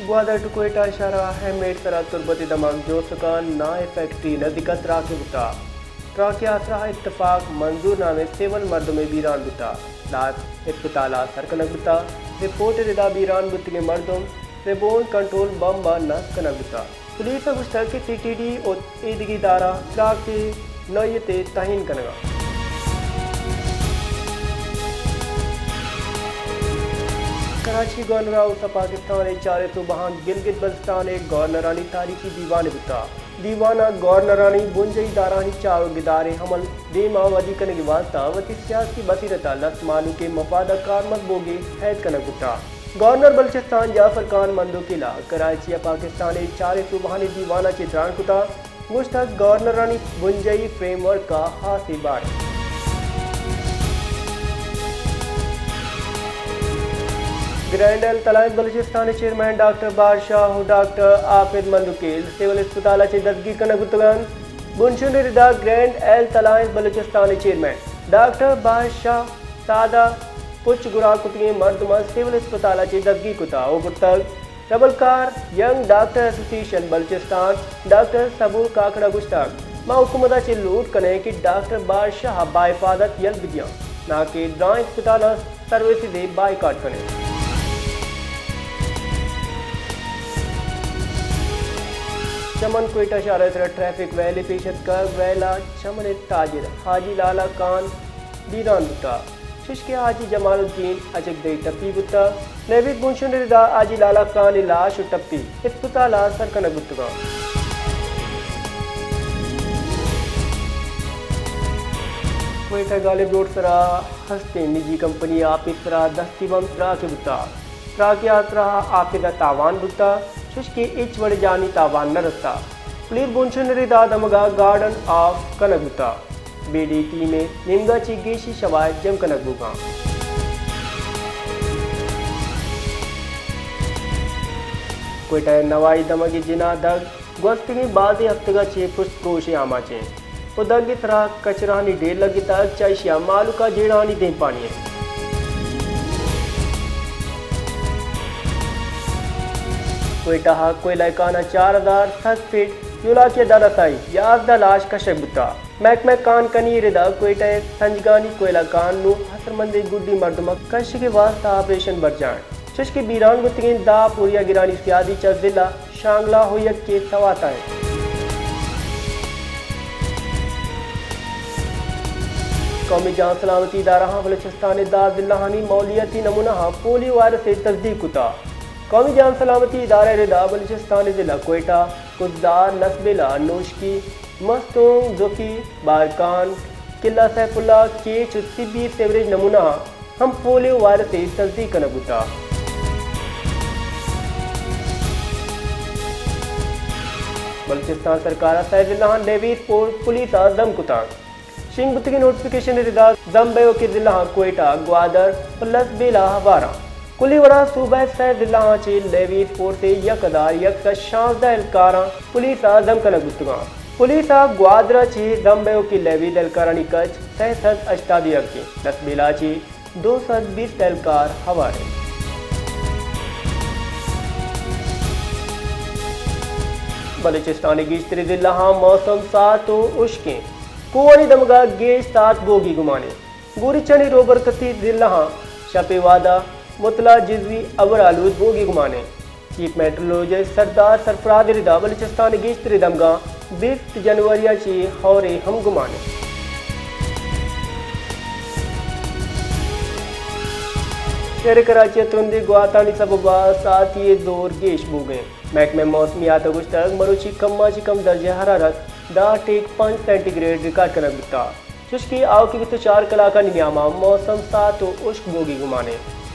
گوادر ٹو کوئٹہ شہر ء ہیمریڈ سرا تربت ء دمگ جوسکان ناہ فیکٹری نزیک ء تراکے بوتا۔ تراکے آسرا اتفاق منظور نامیں سیول مردمے بیران بوتا۔ لائف اسپتال ء سر کنگ بوتا۔ رپورٹ ء ردا بیران بوتگیں مردم ریبون کنٹرول بمب ء نصب کنگ بوتا۔ پولیس ء گوشتگ کہ سی ٹی ڈی و ایدگہ ادارہ تراک ء نوعیت ء تعین کنگ ء انت۔ کراچی، گورنر ہاؤس ء پاکستان ء چاریں صوبہاں گلگت بلتستان ء گورنرانی تاریخی دیوانے بوتگ۔ دیوان ء گورنرانی بنجاہی ادارہانی چار و گداریں عمل دیما ودی کنگ ء واستہ وتی سیاسی بصیرت ء لس مہلوک ء مفاد ء کارمرز بوگ ء ہید کنگ بوتگ۔ گورنر بلوچستان جعفر خان مندوکیل ء کراچی ء پاکستان ء چاریں صوبہانی دیوان ء چہ تران کتگ۔ گوشتگ، گورنرانی بنجاہی فریم ورک ء ہاسیں بار انت۔ گرینڈ ہیلتھ الائنس بلوچستان ء چیئرمین ڈاکٹر بادشاہ و ڈاکٹر حافظ مندوکیل سول اسپتال ء چہ دزگیر کنگ بوتگ انت۔ بنشون ء ردا گرینڈ ہیلتھ الائنس بلوچستان ء چیئرمین ڈاکٹر بادشاہ سادہ پچ گرا کتگیں مردماں سول اسپتال ء چہ دزگیر کتگ و برتگ۔ ربلکار ینگ ڈاکٹر ایسوسی ایشن بلوچستان ڈاکٹر صبور کاکڑ ء گوشتگ، ما حکومت ء چہ لوٹ کنیں کہ ڈاکٹر بادشاہ ء باحفاظت یل بدیاں، ناں کہ درائیں اسپتالاں سروسز ء بائیکاٹ کنیں۔ چمن کوئٹہ شہر ء سرا ٹریفک ویل ء پیش اتکگ، ویل ء چمن ء تاجر حاجی لالا خان بیران بوتگ۔ چوشکہ حاجی جمال الدین اچک دئی ٹپی بوتگ۔ لیویز بنشون ء ردا حاجی لالا خان ء لاش و ٹپی اسپتال ء سر کنگ بوتگ انت۔ کوئٹہ غالب روڈ سرا ہستیں نجی کمپنی آپس سرا دستی بمب تراک بوتگ۔ تراک ء آسرا آپس ء تاوان بوتگ، چوشکہ ہچ وڑ جانی تاوان نہ رستگ۔ پولیس بنشون ء ردا دمگ ء گارڈن آف کنگ بوتگ۔ بی ڈی ٹیم ء نیمگا چہ گیشی شواہد جم کنگ بوگاں۔ کوئٹہ ء نوائی دمگ ء جناح دگ گوستگیں بازیں ہفتگاں چہ پشت پروش ء آماچ انت و دگ ء سرا کچرانی ڈیر لگتگ، چہ ایشی ء مہلوک ء جیڑہانی دیمپانی انت۔ کوئٹہ ء کوئلہ کان ء چار ہزار سد فٹ یولاکی ء در رسائی، یازدہ لاش کشگ بوتگ۔ محکمہ کان کنی ء ردا کوئٹہ ء سنجگانی کوئلہ کان نوں اثرمندیں گڈی مردماں کشگ ء واستہ آپریشن برجاہ انت، چوشکہ بیران بوتگیں دہ پوریا گرانی سیادی چہ ضلع شانگلہ و یکے سوات ء انت۔ قومی جان سلامتی ادارہ ء بلوچستان ء دہ ضلعانی ماحولیاتی نمونہ ء پولیو وائرس ء تصدیق کتگ۔ قومی جان سلامتی ادارہ ء ردا بلوچستان ء ضلع کوئٹہ، کزدار، لسبیلہ، نوشکی، مستونگ، زکی، بارکان، قلعہ سیف اللہ، کیچ و طبی سیوریج نمونہ ء ہم پولیو وائرس ء تصدیق کنگ بوتگ۔ بلوچستان سرکار ء سئے ضلعاں لیویز فورس پولیس ء ضم کتگ۔ شنگ بوتگیں نوٹیفکیشن ء ردا ضم بئیوکیں ضلعاں کوئٹہ، گوادر و لسبیلہ ہوار انت۔ کلی وڑا صوبہ ء سئے ضلعاں چہ لیویز فورس ء یک ہزار یک سد شانزدہ اہلکاراں پولیس ء ضم کنگ بوتگاں۔ پولیس ء گوادر ء چہ ضم بئیوکیں لیویز اہلکارانی کچ سئے سد ہشتاد و یک انت۔ لسبیلہ ء چہ دو سد بیست اہلکار ہوار انت۔ بلوچستان ء گیشتریں ضلعاں موسم سارت و ہشک انت۔ کوہانی دمگا گیش سارت بوگی گمان انت۔ گوریچانی روبرکتی ضلعاں شپ ء وہدا مطلع جزوی ابر آلود بوگی گمان انت۔ چیف میٹرولوجسٹ سردار سرفراز ء ردا بلوچستان ء گیشتریں دمگاں بیست جنوری ء چہ ہور ء ہم گمان انت۔ شہر کراچی ء ترندیں گواتانی سبب ء ساعتی ء دور گیش بوگ ء انت۔ محکمہ موسمیات ء گوشتگ، مروچی کم ء چہ کم درجہ حرارت دہ ٹیک پنچ سینٹی گریڈ ریکارڈ کنگ بوتگ۔ چوشکہ آؤکیں بیست و چار کلاکانی نیاما موسم سارت و ہشک بوگی گمان انت۔